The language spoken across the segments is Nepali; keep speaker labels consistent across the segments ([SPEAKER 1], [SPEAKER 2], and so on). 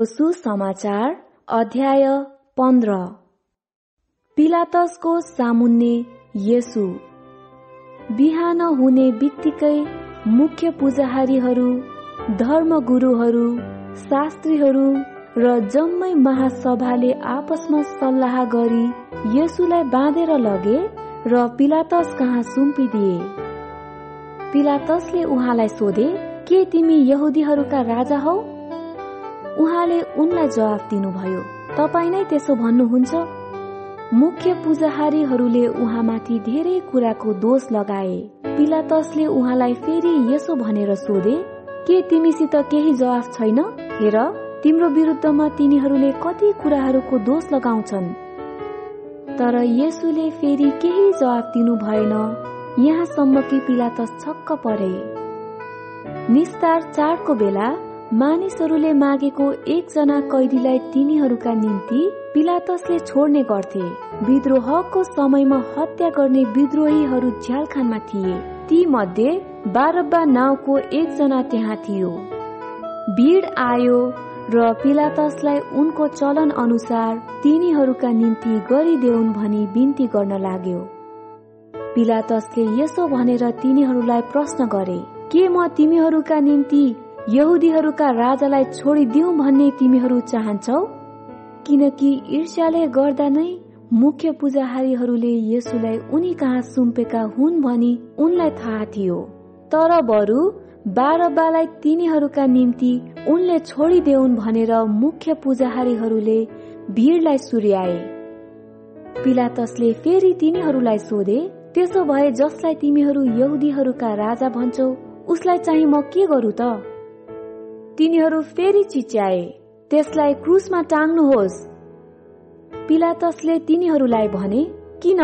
[SPEAKER 1] सुसमाचार अध्याय 15। पिलातसको सामुन्ने येशू। बिहान हुने बित्तिकै मुख्य पुजारीहरू, धर्मगुरुहरू, शास्त्रीहरू र जम्मै महासभाले आपसमा सल्लाह गरी येशूलाई बाँधेर लगे र पिलातस कहाँ सुम्पिदिए। पिलातसले उहाँलाई सोधे, के तिमी यहुदीहरूका राजा हौ? उहाँले उनलाई जवाफ दिनुभयो, तपाईँ नै त्यसो भन्नुहुन्छ? मुख्य पुजारीहरूले उहाँमाथि धेरै कुराको दोष लगाए। पिलातसले उहाँलाई फेरि यसो भनेर सोधे, के तिमीसित केही जवाफ छैन? हेर, तिम्रो विरुद्धमा तिनीहरूले कति कुराहरूको दोष लगाउँछन्। तर येशूले फेरि केही जवाफ दिनु भएन, यहाँसम्म कि पिलातस छक्क परे। निस्तार चाडको बेला मानिसहरूले मागेको एकजना कैदीलाई तिनीहरूका निम्ति पिलातसले छोड्ने गर्थे। विद्रोहको समयमा हत्या गर्ने विद्रोहीहरू झ्यालखानमा थिए। ती मध्ये बारब्बा नाउँको एकजना त्यहाँ थियो। भीड आयो र पिलातसलाई उनको चलन अनुसार तिनीहरूका निम्ति गरिदेऊन् भनी बिन्ती गर्न लाग्यो। पिलातसले यसो भनेर तिनीहरूलाई प्रश्न गरे, के म तिमीहरूका निम्ति यहुदीहरूका राजालाई छोडिदिउँ भन्ने तिमीहरू चाहन्छौ? किनकि ईर्ष्याले गर्दा नै मुख्य पुजारीहरूले येशूलाई उनी कहाँ सुम्पेका हुन् भनी उनलाई थाहा थियो। तर बरु बारब्बालाई तिनीहरूका निम्ति उनले छोडिदेऊन् भनेर मुख्य पुजारीहरूले भीडलाई सुर्याए। पिलातसले फेरि तिनीहरूलाई सोधे, त्यसो भए जसलाई तिमीहरू यहुदीहरूका राजा भन्छौ उसलाई चाहिँ म के गरौँ त? तिनीहरू फेरि चिच्याए, त्यसलाई क्रुसमा टाङ्नुहोस्। पिलातसले तिनीहरूलाई भने, किन?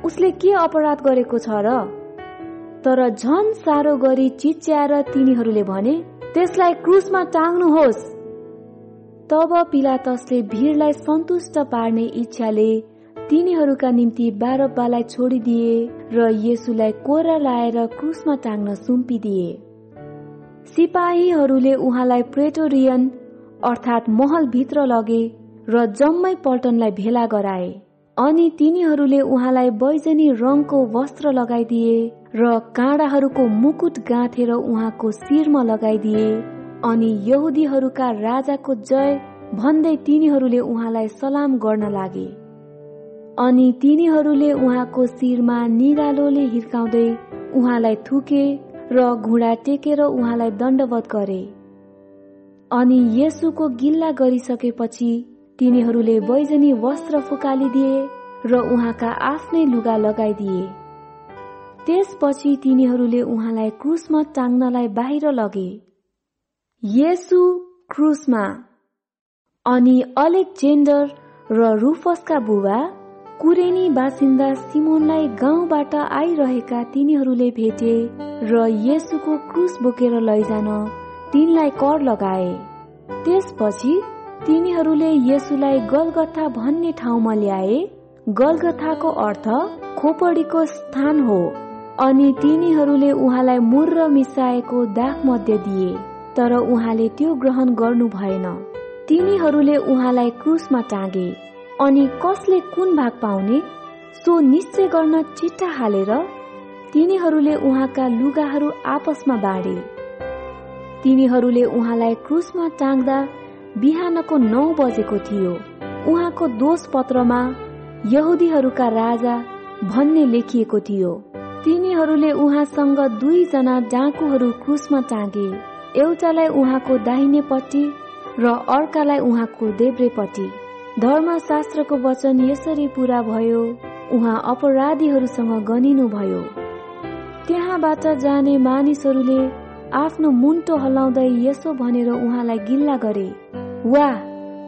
[SPEAKER 1] उसले के अपराध गरेको छ र? तर झन साह्रो गरी चिच्याएर तिनीहरूले भने, त्यसलाई क्रुसमा टाङ्नुहोस्। तब पिलातसले भीडलाई सन्तुष्ट पार्ने इच्छाले तिनीहरूका निम्ति बारब्बालाई छोडिदिए र येशूलाई कोरा लाएर क्रुसमा टाङ्न सुम्पिदिए। सिपाहीहरूले उहाँलाई प्रेटोरियन अर्थात् महल भित्र लगे र जम्मै पल्टनलाई भेला गराए। अनि तिनीहरूले उहाँलाई बैजनी रङको वस्त्र लगाइदिए र काँडाहरूको मुकुट गाँथेर उहाँको शिरमा लगाइदिए। अनि यहुदीहरूका राजाको जय भन्दै तिनीहरूले उहाँलाई सलाम गर्न लागे। अनि तिनीहरूले उहाँको शिरमा निगालोले हिर्काउँदै उहाँलाई थुके र घुँडा टेकेर उहाँलाई दण्डवत गरे। अनि येशूको गिल्ला गरिसकेपछि तिनीहरूले बैजनी वस्त्र फुकालिदिए र उहाँका आफ्नै लुगा लगाइदिए। त्यसपछि तिनीहरूले उहाँलाई क्रुसमा टाङ्नलाई बाहिर लगे। येशू क्रुसमा। अनि अलेक्जेन्डर र रुफसका बुबा कुरेनी बासिन्दा सिमोनलाई गाउँबाट आइरहेका तिनीहरूले भेटे र येशूको क्रुस बोकेर लैजान तिनलाई कर लगाए। त्यसपछि तिनीहरूले येशूलाई गलगथा भन्ने ठाउँमा ल्याए। गलगथाको अर्थ खोपडीको स्थान हो। अनि तिनीहरूले उहाँलाई मुर्र मिसाएको दाग मध्ये दिए, तर उहाँले त्यो ग्रहण गर्नु भएन। तिनीहरूले उहाँलाई क्रुसमा टाँगे। अनि कसले कुन भाग पाउने सो निश्चय गर्न चिट्ठा हालेर तिनीहरूले उहाँका लुगाहरू आपसमा बाँडे। तिनीहरूले उहाँलाई क्रुसमा टाङ्दा बिहानको 9 बजेको थियो। उहाँको दोष पत्रमा यहुदीहरूका राजा भन्ने लेखिएको थियो। तिनीहरूले उहाँसँग 2 जना डाकुहरू क्रुसमा टाँगे, एउटालाई उहाँको दाहिनेपट्टि र अर्कालाई उहाँको देब्रेपट्टि। धर्मशास्त्रको वचन यसरी पूरा भयो, उहाँ अपराधीहरूसँग गनिनु भयो। त्यहाँबाट जाने मानिसहरूले आफ्नो मुन्टो हल्लाउँदै यसो भनेर उहाँलाई गिल्ला गरे, वाह,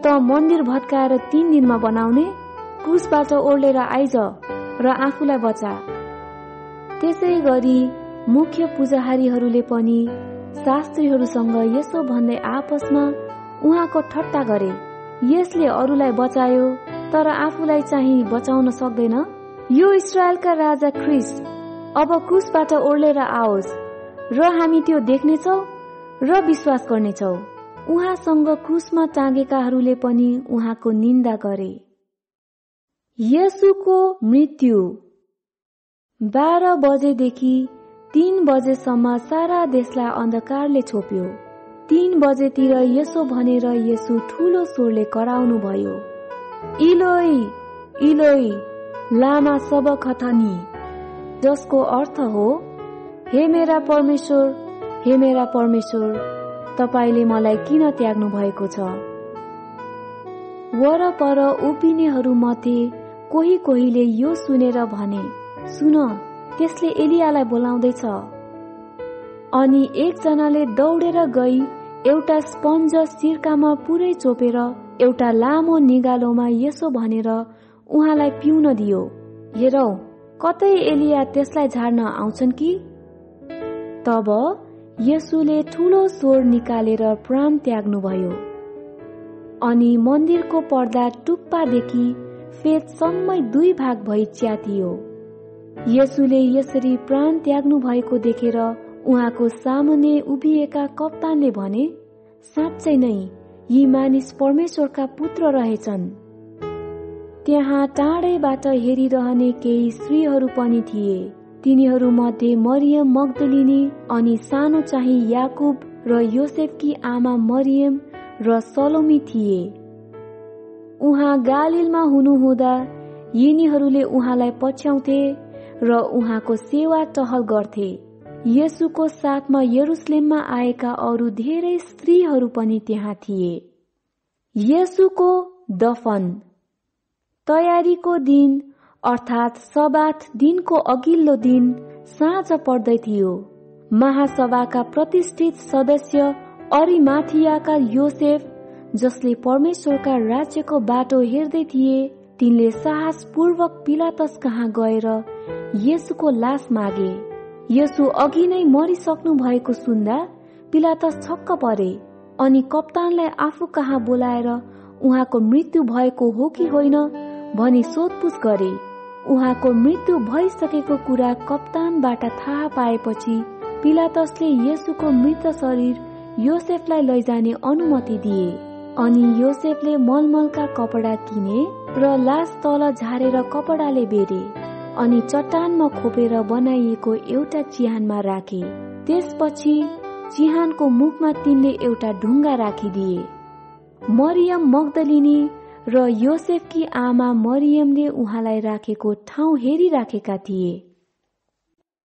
[SPEAKER 1] त मन्दिर भत्काएर 3 दिनमा बनाउने? क्रुसबाट ओर्लेर आइज र आफूलाई बचा। त्यसै गरी मुख्य पुजारीहरूले पनि शास्त्रीहरूसँग यसो भन्दै आपसमा उहाँको ठट्टा गरे, यसले अरूलाई बचायो तर आफूलाई चाहिँ बचाउन सक्दैन। यो इस्राएलका राजा ख्रिस्ट अब क्रुसबाट ओर्लेर आओस् र हामी त्यो देख्नेछौ र विश्वास गर्नेछौ। उहाँसँग क्रुसमा टाँगेकाहरूले पनि उहाँको निन्दा गरे। येशूको मृत्यु। 12 बजेदेखि 3 बजेसम्म सारा देशलाई अन्धकारले छोप्यो। 3 बजेतिर यसो भनेर येशू ठूलो स्वरले कराउनु भयो, इलोई इलोई लामा सबखथनी, जसको अर्थ हो, हे मेरा परमेश्वर, तपाईले मलाई किन त्याग्नु भएको छ। वरपर उभिनेहरू मध्ये कोहीले यो सुनेर भने, सुन, त्यसले एलियालाई बोलाउँदैछ। अनि एकजनाले दौडेर गई एउटा स्पन्ज सिरकामा पुरै चोपेर एउटा लामो निगालोमा यसो भनेर उहाँलाई पिउन दियो, हेरौ, कतै एलिया त्यसलाई झार्न आउँछन् कि। तब येशूले ठूलो स्वर निकालेर प्राण त्याग्नुभयो। अनि मन्दिरको पर्दा टुप्पादेखि फेदसम्मै 2 भाग भई च्यातियो। येशूले यसरी प्राण त्याग्नु भएको देखेर उहाँको सामुन्ने उभिएका कप्तानले भने, साँच्चै नै यी मानिस परमेश्वरका पुत्र रहेछन्। त्यहाँ टाढैबाट हेरिरहने केही स्त्रीहरू पनि थिए। तिनीहरू मध्ये मरियम मग्दलिनी अनि सानो चाहिँ याकुब र योसेफकी आमा मरियम र सलोमी थिए। उहाँ गालिलमा हुनुहुँदा यिनीहरूले उहाँलाई पछ्याउँथे र उहाँको सेवा टहल गर्थे। येशूको साथमा यरुशलेममा आएका अरू धेरै स्त्रीहरू पनि त्यहाँ थिए। येशूको दफन। तयारीको दिन अर्थात् सबात दिनको अघिल्लो दिन साँझ पर्दै थियो। महासभाका प्रतिष्ठित सदस्य अरिमाथियाका योसेफ, जसले परमेश्वरका राज्यको बाटो हेर्दै थिए, तिनले साहसपूर्वक पिलातस कहाँ गएर येशूको लास मागे। येशू अघि नै मरिसक्नु भएको सुन्दा पिलातस छक्क परे अनि कप्तानलाई आफू कहाँ बोलाएर उहाँको मृत्यु भएको हो कि होइन भनी सोधपुछ गरे। उहाँको मृत्यु भइसकेको कुरा कप्तानबाट थाहा पाएपछि पिलातसले येशूको मृत शरीर योसेफलाई लैजाने अनुमति दिए। अनि योसेफले मलमलका कपडा किने र लास तल झारेर कपडाले बेरे अनि चट्टानमा खोपेर बनाइएको एउटा चिहानमा राखे। त्यसपछि चिहानको मुखमा तिनले एउटा ढुङ्गा राखिदिए। मरियम मग्दलिनी र योसेफकी आमा मरियमले उहाँलाई राखेको ठाउँ हेरिराखेका थिए।